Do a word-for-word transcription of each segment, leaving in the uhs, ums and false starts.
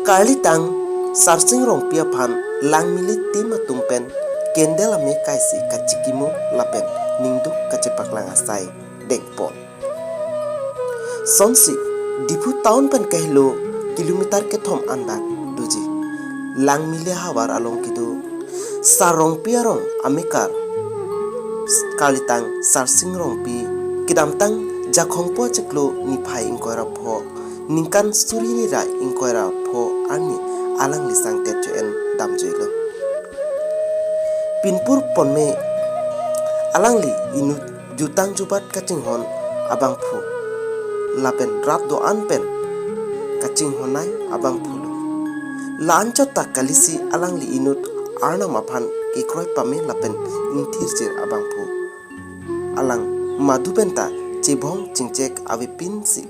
Karlitang Sarsing Rongpi aphan langmili team atum pen candle ame kaisi kachikimo lapen ningduk kachepaklang asai dengpon. Sonsi Diphu town pen kahelo kilometer kethom andak doji. Langmili ahavar along kedo Sar Rongpi arong amekar Karlitang Sarsing Rongpi kedamtang Jakhong po chiklo niphai ingkoi ra pho, ningkan suri hini ra ingkoi ra pho arni alangli sangtet cho-en damjuilo. Pinpur ponme alangli inut jutang jubat kachinghon abangphu lapen rat do-an pen kachinghonnei abangphu lo. La-anchot ta kalisi alangli inut Arnam aphan kekroi pame lapen ingthirjir abangphu. Alang madu pen ta chebhong chingchek avepinsi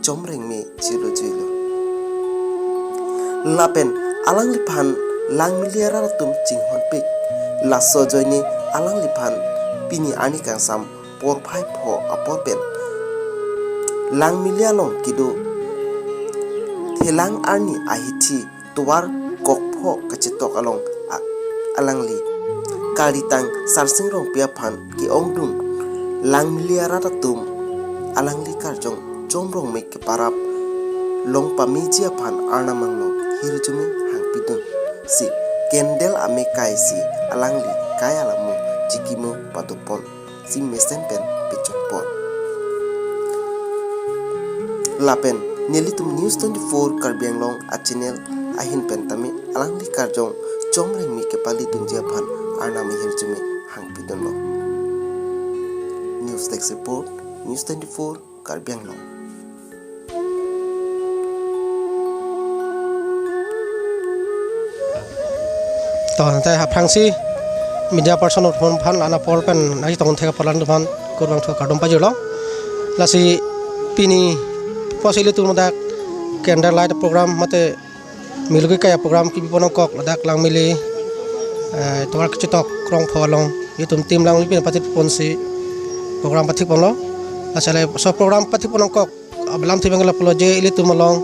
chomrengme chilo juilo. Lapen alangliphan langmili arat atum chinghonpik. Laso ajoine alangliphan pini arni kangsam porphai pho apor pen langmili along kedo Thelang arni ahithi tovar kokpho kachetok along a-, alangli Karlitang Sarsing Rongpi aphan ke-ongdun langmili arat atum alangli karjong chomrongme keparap long pameji aphan Arnam angno hirjume hangpidunsi candle ame kaisi alangli kai alamo chikimo padoponsi mesen pen pechokpon. Lapen nelitum News twenty-four Karbi Anglong a-channel ahin pen tame alangli karjong chomrengme kepalidunji aphan Arnam ahirjume hangpidunlo. News Desk Report, News twenty-four Karbi Anglong. To, tangte aphrangsi media person atum aphan la-an apor pen nangchetong thek apor alangliphan kurvangthu kardom pajirlo. Lasi pini pusi ilitum ladak candle light program mate melu kekai aprogram kepipon nangkok ladak langmili, eh, tovar kachetok krongpho along itum team langmili pen pathikponsi program pathikponlo. Lasi laso program pathikpon nangkok alam thibang lapulo je ilitum along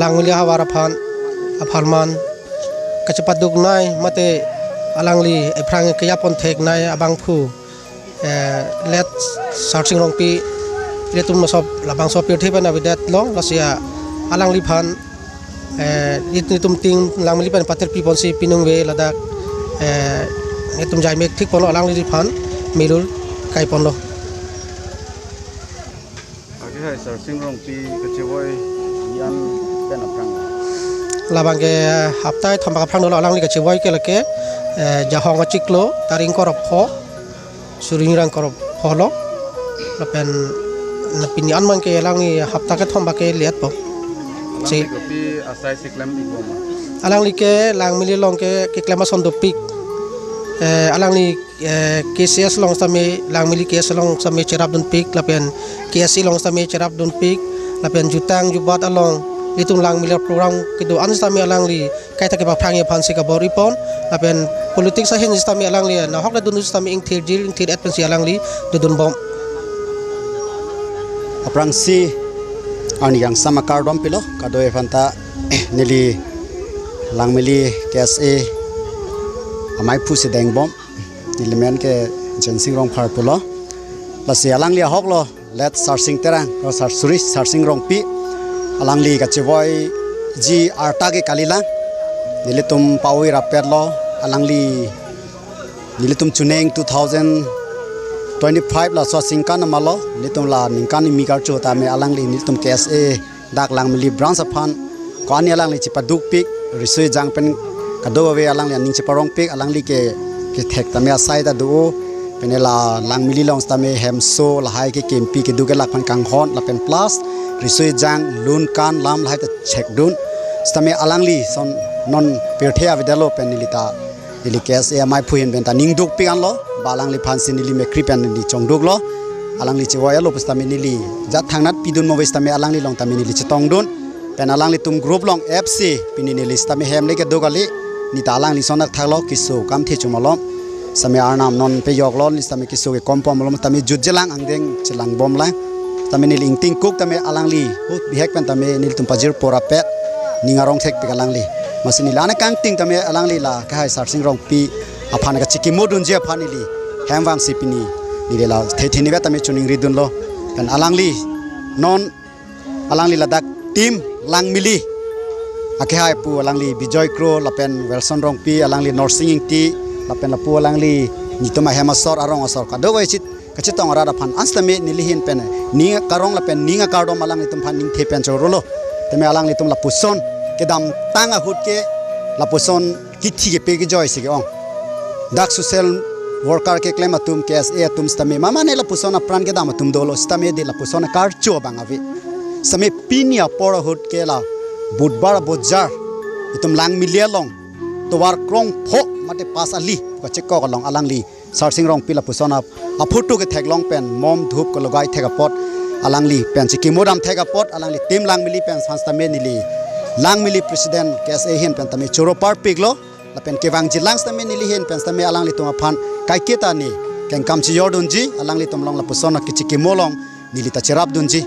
langmili ahavar aphan, apharman kachepaduknei mate alangli ephrang kejapon theknei abangphu, eh, late Sarsing Rongpi, ilitum laso labangso pirthe pen avedetlo, lasi alangliphan, eh, it-, itum team langmili pen pathikpiponsi piningve ladak, eh, itum jaimek thikponlo, alangliphan melu kaiponlo. Agi hai Sarsing Rongpi kachevoi an pen aphrang. Labang ke hapta kethom bak aphrang dolo alangli kachevoi ke lake, eh, Jakhong achiklo tarik ingkoi ra pho, suri hini ra ingkoi ra pho lo. Lapen pini an abang ke alangli hapta kethom bak ke liat po. Alangli si kopi asai si klem-ikbom ma? Alangli ke langmili along ke keklem ason dopik. Eh, alangli eh, K C S along sitame, langmili K S along sitame cherapdunpik, lapen K S A along sitame cherapdunpik, lapen jutang jubat along itum langmili program kedo-an sitame alangli kaita kepaphrangji aphansi kabor-ipon, lapen politics ahin sitame alangli nahok le dun sitame ingthirjir ingthir-et pensi alangli dodunbom. Aphrangsi arni kangsam akardom pilo, kadokave aphanta neli langmili K S A amei aphusi dengbom. Neli men ke Jensing Rongphar pulo. Lasi alangli ahok lo, late Sarsing Terang, o Sar-, sorry, Sarsing Rongpi. Alangli kachevoiji arta ke kalilang. Nelitum pa-oi rapetlo, alangli nelitum chuning two thousand twenty-five laso aningkan amalo, nelitum la ningkan kimi karcho tame alangli nelitum K S A dak Langmili branch aphan ko-an alangli chepadukpik, riso-ejang pen kadokave alangli aning cheparongpik, alangli ke kethek tame asai ta do, pen la Langmili along sitame hemso lahai ke kempi keduk kelak aphan kanghon lapen plus riso-ejang lun kan lam lahai ta chekdun sitame alangli ason non pirthe avedetlo pen neli ta neli K S A amei aphu ahin pen ta ningdukpik anlo, ba alangliphansi neli mekri pen neli chongduklo. Alangli chevoi-etlo pusitame neli jat thangnat pidun mo ave sitame alangli along tame neli chetongdun. Pen alanglitum group along F C pini neli sitame hem le kedo kali. Neli ta alangli ason akthaklo keso kam the chumalom. Sitame Arnam non pejoklo, neli sitame keso kekom pon malom tame jutjelang angdeng chelangbomlang. Tame neli ingtingkuk tame alangli ahut bihek pen tame nelitum pajirpo rapet. ning arong thekpik alangli. Amatsi neli la-an kangting tame alangli la kehai Sarsing Rongpi aphan kachikimo dunji aphan neli hem vangsi pini neli la the thini vet tame choningridunlo. Pen alangli non alangli ladak Team Langmili akehai pu alangli Bijoy Kro lapen Wilson Rongpi, alangli Norsing Ingti lapen lapu alangli netum ahem asor arong asor kadokave chit kachetong arat aphan an sitame neli ahin pen ning karong lapen ning akardom alanglitum aphan ningthe pen chorolo. Tame alanglitum lapuson kedamtang ahut ke lapuson kithi kepe kejoi si ke-ong. Dak social worker keklem atum, K S A atum sitame mamane lapuson apran kedam atum dolo, sitame dei lapuson akarcho abang ave. Sitame pini apor ahut ke la Budhbar bojar itum Langmili along tovar krongpho mate pas ali kachekok along alangli Sarsing Rongpi lapuson ap-, aphoto ketheklong pen mom dhup kalogai thek apot alangli pen chikimo dam thek apot alangli Team Langmili pen an sitame neli Langmili President K S A ahin pen tame choro parpiklo. Lapen kevangji lang sitame neli ahin pen sitame alanglitum aphan kaiketa ne kengkam chejordunji, alanglitum along lapuson kachikimo along neli ta cherapdunji.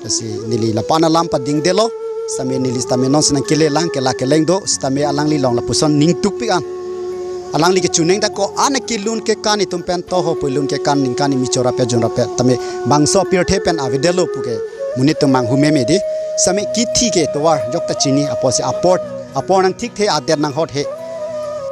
Lasi neli lapu-an alam padingdelo, sitame neli sitame non si nangkele lang ke la keleng do, sitame alangli along lapuson ningtupik an. Alangli kechoningdak ko-an kelun kekan itum pen toho pu lun kekan ningkan kimi chorapet junrapet tame bangso apirthe pen avedetlo puke monit atum manghu meme dei. Sitame kithi ke tovar jokta chini apotsi apor, apor nangthik the adet nanghot he.